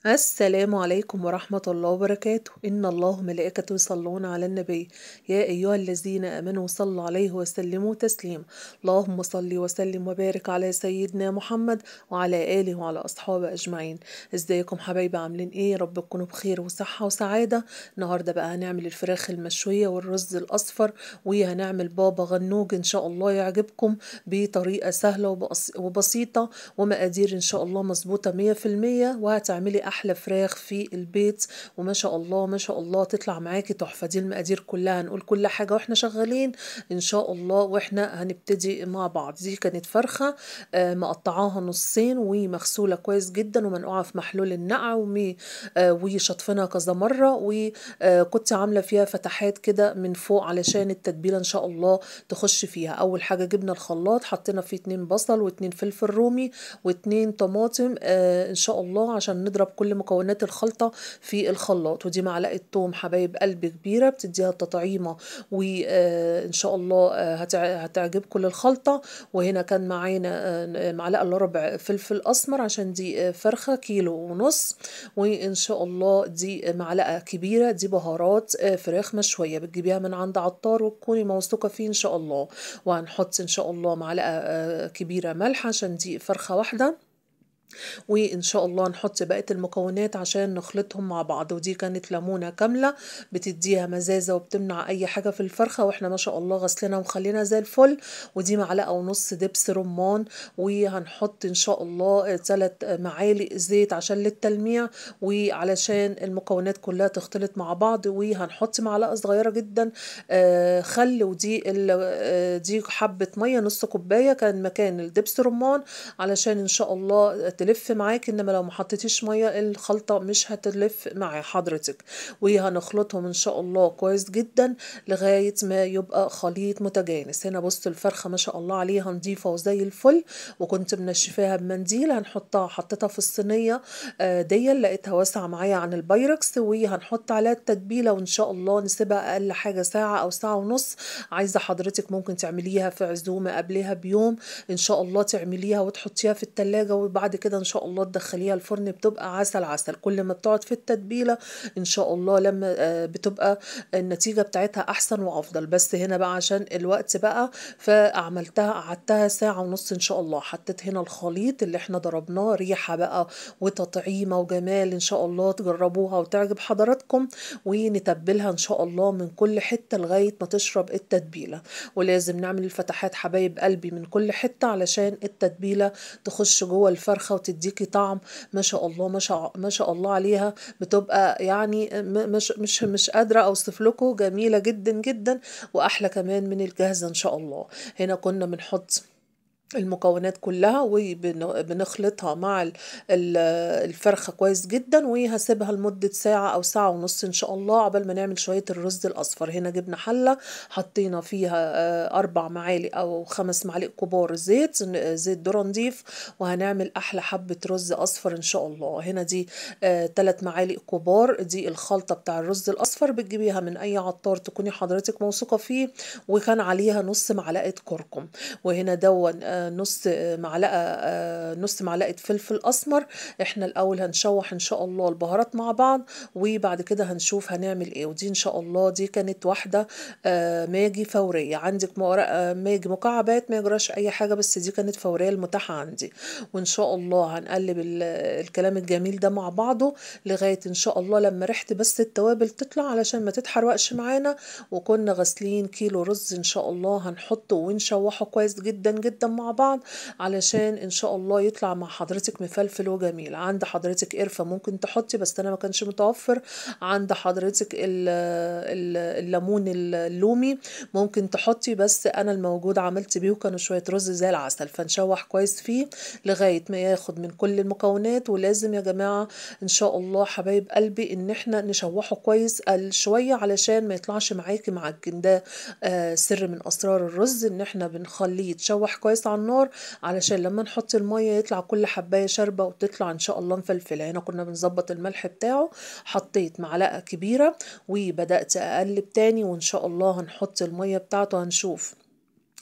السلام عليكم ورحمة الله وبركاته. إن الله وملائكته يصلون على النبي يا أيها الذين آمنوا صلوا عليه وسلموا تسليما. اللهم صل وسلم وبارك على سيدنا محمد وعلى آله وعلى أصحابه أجمعين. ازيكم حبايبي، عاملين ايه؟ يا رب تكونوا بخير وصحة وسعادة. النهاردة بقى هنعمل الفراخ المشوية والرز الأصفر، وهنعمل بابا غنوج إن شاء الله يعجبكم بطريقة سهلة وبسيطة ومقادير إن شاء الله مظبوطة 100%، وهتعملي أحلى فراخ في البيت وما شاء الله ما شاء الله تطلع معاكي تحفة. دي المقادير كلها، هنقول كل حاجة واحنا شغالين إن شاء الله، واحنا هنبتدي مع بعض. دي كانت فرخة مقطعاها نصين ومغسولة كويس جدا ومنقوعة في محلول النقع وشطفنها كذا مرة، وكنت عاملة فيها فتحات كده من فوق علشان التتبيلة إن شاء الله تخش فيها. أول حاجة جبنا الخلاط، حطينا فيه 2 بصل و2 فلفل رومي و2 طماطم إن شاء الله عشان نضرب كل مكونات الخلطة في الخلاط. ودي معلقة توم حبايب قلب كبيرة بتديها التطعيمة، وإن شاء الله هتعجبكم للخلطة. وهنا كان معانا معلقة إلا ربع فلفل أسمر عشان دي فرخة 1.5 كيلو، وإن شاء الله دي معلقة كبيرة دي بهارات فراخ مشوية بتجيبيها من عند عطار وتكوني موثوقة فيه إن شاء الله. وهنحط إن شاء الله معلقة كبيرة ملح عشان دي فرخة واحدة، وإن شاء الله نحط بقية المكونات عشان نخلطهم مع بعض. ودي كانت ليمونة كاملة بتديها مزازة وبتمنع أي حاجة في الفرخة، وإحنا ما شاء الله غسلنا ومخلينا زي الفل. ودي 1.5 معلقة دبس رمان، وهنحط إن شاء الله 3 معالق زيت عشان للتلميع وعلشان المكونات كلها تختلط مع بعض. وهنحط معلقة صغيرة جدا خل، ودي دي حبة مية نص كوباية كان مكان الدبس رمان علشان إن شاء الله تلف معاك، انما لو ما حطيتيش مية الخلطة مش هتلف مع حضرتك. وهنخلطهم ان شاء الله كويس جدا لغاية ما يبقى خليط متجانس. هنا بص الفرخه ما شاء الله عليها نظيفة وزي الفل، وكنت منشفاها بمنديل. هنحطها، حطيتها في الصينية دي لقيتها واسعة معايا عن البايركس، وهنحط عليها التتبيله وان شاء الله نسيبها اقل حاجة ساعة او ساعة ونص. عايزه حضرتك ممكن تعمليها في عزومة قبلها بيوم ان شاء الله، تعمليها وتحطيها في التلاجة وبعد كده ان شاء الله تدخليها الفرن، بتبقى عسل عسل. كل ما بتقعد في التتبيله ان شاء الله لما بتبقى النتيجة بتاعتها احسن وافضل. بس هنا بقى عشان الوقت بقى فعملتها قعدتها ساعة ونص ان شاء الله. حطيت هنا الخليط اللي احنا ضربناه، ريحه بقى وتطعيمه وجمال ان شاء الله تجربوها وتعجب حضراتكم. ونتبلها ان شاء الله من كل حتة لغاية ما تشرب التتبيله، ولازم نعمل الفتحات حبايب قلبي من كل حتة علشان التتبيله تخش جوه الفرخه وتديكي طعم ما شاء الله ما شاء الله عليها. بتبقى يعني مش قادرة اوصف لكم، جميلة جدا جدا واحلى كمان من الجاهزة ان شاء الله. هنا كنا بنحط المكونات كلها وبنخلطها مع الفرخة كويس جدا، وهسيبها لمدة ساعة أو ساعة ونص إن شاء الله عبال ما نعمل شوية الرز الأصفر. هنا جبنا حلة حطينا فيها 4 معالق أو 5 معالق كبار زيت ذرة نضيف، وهنعمل أحلى حبة رز أصفر إن شاء الله. هنا دي 3 معالق كبار، دي الخلطة بتاع الرز الأصفر بتجيبيها من أي عطار تكوني حضرتك موثوقة فيه، وكان عليها نص معلقة كركم. وهنا دون نص معلقة فلفل أسمر. احنا الأول هنشوح إن شاء الله البهارات مع بعض، وبعد كده هنشوف هنعمل ايه. ودي إن شاء الله دي كانت واحدة ماجي فورية، عندك ماجي مكعبات ما يجراش أي حاجة، بس دي كانت فورية المتاحة عندي. وإن شاء الله هنقلب الكلام الجميل ده مع بعضه لغاية إن شاء الله لما ريحة بس التوابل تطلع علشان ما تتحرقش معانا. وكنا غاسلين كيلو رز إن شاء الله هنحطه ونشوحه كويس جدا جدا مع بعض علشان ان شاء الله يطلع مع حضرتك مفلفل وجميل. عند حضرتك قرفة ممكن تحطي، بس انا ما كانش متوفر. عند حضرتك الليمون اللومي ممكن تحطي، بس انا الموجود عملت بيه وكانوا شوية رز زي العسل. فنشوح كويس فيه لغاية ما ياخد من كل المكونات. ولازم يا جماعة ان شاء الله حبايب قلبي ان احنا نشوحه كويس شوية علشان ما يطلعش معاكي معجن. ده سر من اسرار الرز، ان احنا بنخليه يتشوح كويس على النار علشان لما نحط المية يطلع كل حبايه شاربه وتطلع ان شاء الله مفلفله. هنا كنا بنظبط الملح بتاعه، حطيت معلقه كبيرة وبدات اقلب تاني، وان شاء الله هنحط المية بتاعته. هنشوف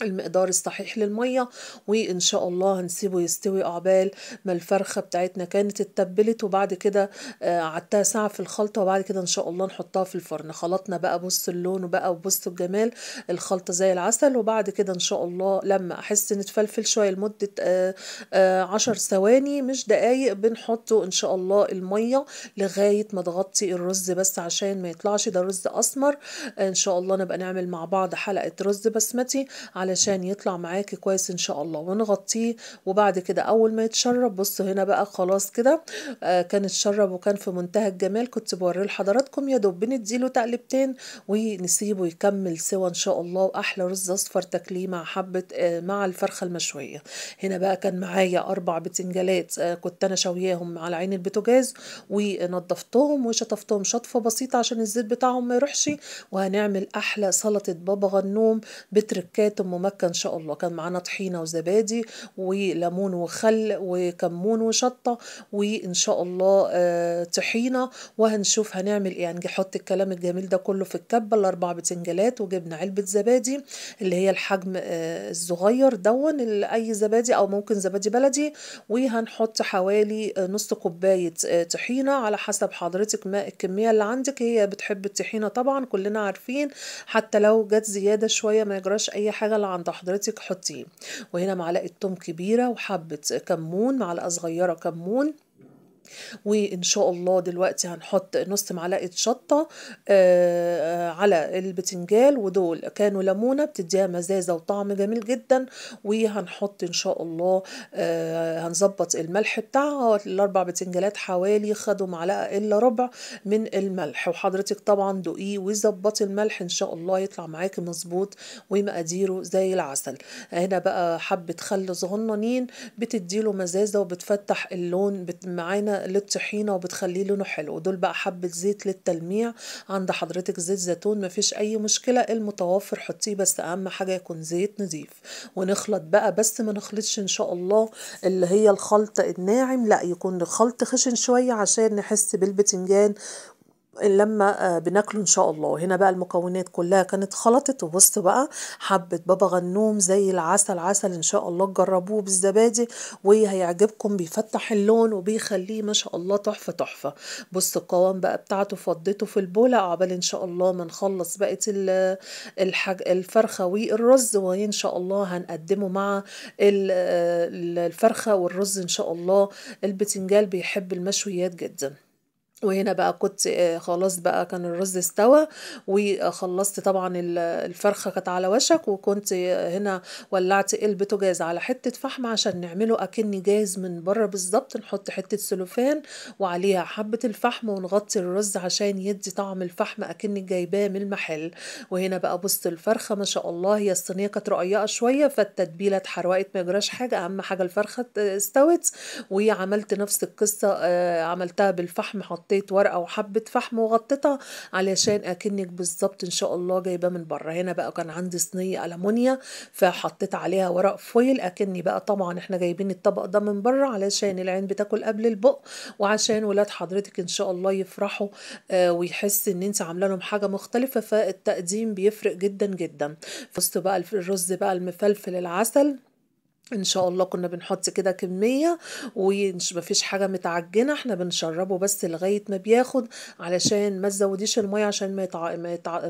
المقدار الصحيح للمية. وان شاء الله هنسيبه يستوي عقبال ما الفرخه بتاعتنا كانت اتبلت، وبعد كده قعدتها ساعة في الخلطة، وبعد كده ان شاء الله نحطها في الفرن. خلطنا بقى، بصوا اللون وبقى وبصوا الجمال، الخلطة زي العسل. وبعد كده ان شاء الله لما احس ان اتفلفل شوية لمدة 10 ثواني مش دقايق، بنحطه ان شاء الله المية لغاية ما تغطي الرز بس عشان ما يطلعش ده رز اسمر. ان شاء الله نبقى نعمل مع بعض حلقة رز بسمتي علشان يطلع معاكي كويس ان شاء الله، ونغطيه. وبعد كده اول ما يتشرب، بصوا هنا بقى خلاص كده كان اتشرب وكان في منتهى الجمال، كنت بوريه لحضراتكم. يا دوب بنديله تقلبتين ونسيبه يكمل سوا ان شاء الله، واحلى رز اصفر تاكليه مع حبه مع الفرخه المشويه. هنا بقى كان معايا 4 بتنجالات كنت انا شوياهم على عين البوتاجاز، ونضفتهم وشطفتهم شطفه بسيطة عشان الزيت بتاعهم ما يروحش. وهنعمل احلى سلطة بابا غنوم بتركات ام مكة ان شاء الله. كان معانا طحينه وزبادي وليمون وخل وكمون وشطه، وان شاء الله طحينه. وهنشوف هنعمل ايه. هنحط الكلام الجميل ده كله في الكبه، ال4 بتنجالات، وجبنا علبة زبادي اللي هي الحجم الصغير دون اي زبادي او ممكن زبادي بلدي، وهنحط حوالي نص كوباية طحينه على حسب حضرتك ما الكمية اللي عندك. هي بتحب الطحينه طبعا كلنا عارفين، حتى لو جت زيادة شوية ما يجراش اي حاجة، اللي عند حضرتك حطيه. وهنا معلقه توم كبيرة وحبه كمون، معلقه صغيرة كمون. وان شاء الله دلوقتي هنحط نص معلقه شطه على البتنجال، ودول كانوا ليمونه بتديها مزازه وطعم جميل جدا. وهنحط ان شاء الله هنظبط الملح بتاعها. ال4 بتنجالات حوالي خدوا معلقه الا ربع من الملح، وحضرتك طبعا دوقيه وظبطي الملح ان شاء الله يطلع معاكي مظبوط ومقاديره زي العسل. هنا بقى حبه خل صغننين بتديله مزازه وبتفتح اللون معانا للطحينه وبتخليه لونه حلو. دول بقى حبه زيت للتلميع، عند حضرتك زيت زيتون مفيش اي مشكلة، المتوفر حطيه، بس اهم حاجة يكون زيت نظيف. ونخلط بقى، بس ما نخلطش ان شاء الله اللي هي الخلط الناعم، لا يكون الخلط خشن شوية عشان نحس بالبتنجان لما بناكله ان شاء الله. هنا بقى المكونات كلها كانت خلطت. وبصوا بقى حبة بابا غنوم زي العسل عسل ان شاء الله، تجربوه بالزبادي وهيعجبكم، بيفتح اللون وبيخليه ما شاء الله تحفة تحفة. بصوا القوام بقى بتاعته، فضيته في البولة عقبال ان شاء الله ما نخلص بقية الفرخة والرز، وان شاء الله هنقدمه مع الفرخة والرز ان شاء الله. البتنجال بيحب المشويات جدا. وهنا بقى كنت خلاص بقى كان الرز استوى وخلصت طبعا، الفرخة كانت على وشك، وكنت هنا ولعت البوتاجاز على حتة فحم عشان نعمله اكني جاهز من بره بالظبط. نحط حتة سلوفان وعليها حبة الفحم ونغطي الرز عشان يدي طعم الفحم اكني جايباه من المحل. وهنا بقى بص الفرخة ما شاء الله، هي الصينية كانت رقيقة شوية فالتتبيلة اتحرقت، ما يجراش حاجة، اهم حاجة الفرخة استوت. وعملت نفس القصة، عملتها بالفحم، حطيت ورقة وحبه فحم وغطيتها علشان اكنك بالظبط ان شاء الله جايباه من بره. هنا بقى كان عندي صينية ألمونيا فحطيت عليها ورق فويل، اكني بقى طبعا احنا جايبين الطبق ده من بره علشان العين بتاكل قبل البق، وعشان ولاد حضرتك ان شاء الله يفرحوا ويحس ان انت عامله لهم حاجة مختلفة، فالتقديم بيفرق جدا جدا. بصوا بقى الرز بقى المفلفل العسل ان شاء الله كنا بنحط كده كمية ومفيش حاجة متعجنة، احنا بنشربه بس لغاية ما بياخد، علشان ما تزوديش المية عشان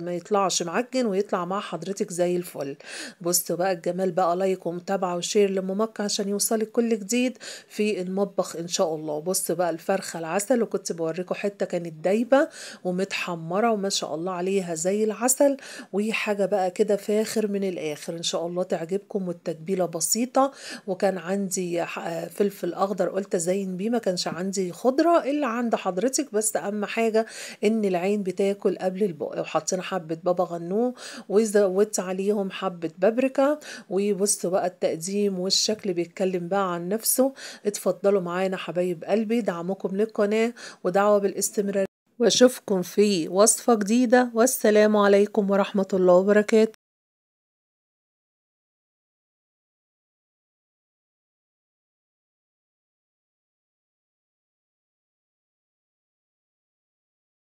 ما يطلعش معجن ويطلع مع حضرتك زي الفل. بصوا بقى الجمال بقى، like ومتابعة و share لأم مكة عشان يوصلك كل جديد في المطبخ ان شاء الله. بصوا بقى الفرخة العسل، وكنت بوريكم حتة كانت دايبة ومتحمرة وما شاء الله عليها زي العسل، وحاجة بقى كده فاخر من الاخر ان شاء الله تعجبكم، والتتبيلة بسيطة. وكان عندي فلفل اخضر قلت ازين بيه، ما كانش عندي خضرة الا عند حضرتك، بس اهم حاجة ان العين بتاكل قبل البق. وحطينا حبه بابا غنوج وزودت عليهم حبه بابريكا. وبصوا بقى التقديم والشكل بيتكلم بقى عن نفسه. اتفضلوا معانا حبايب قلبي، دعمكم للقناة ودعوة بالاستمرار، واشوفكم في وصفه جديدة، والسلام عليكم ورحمة الله وبركاته.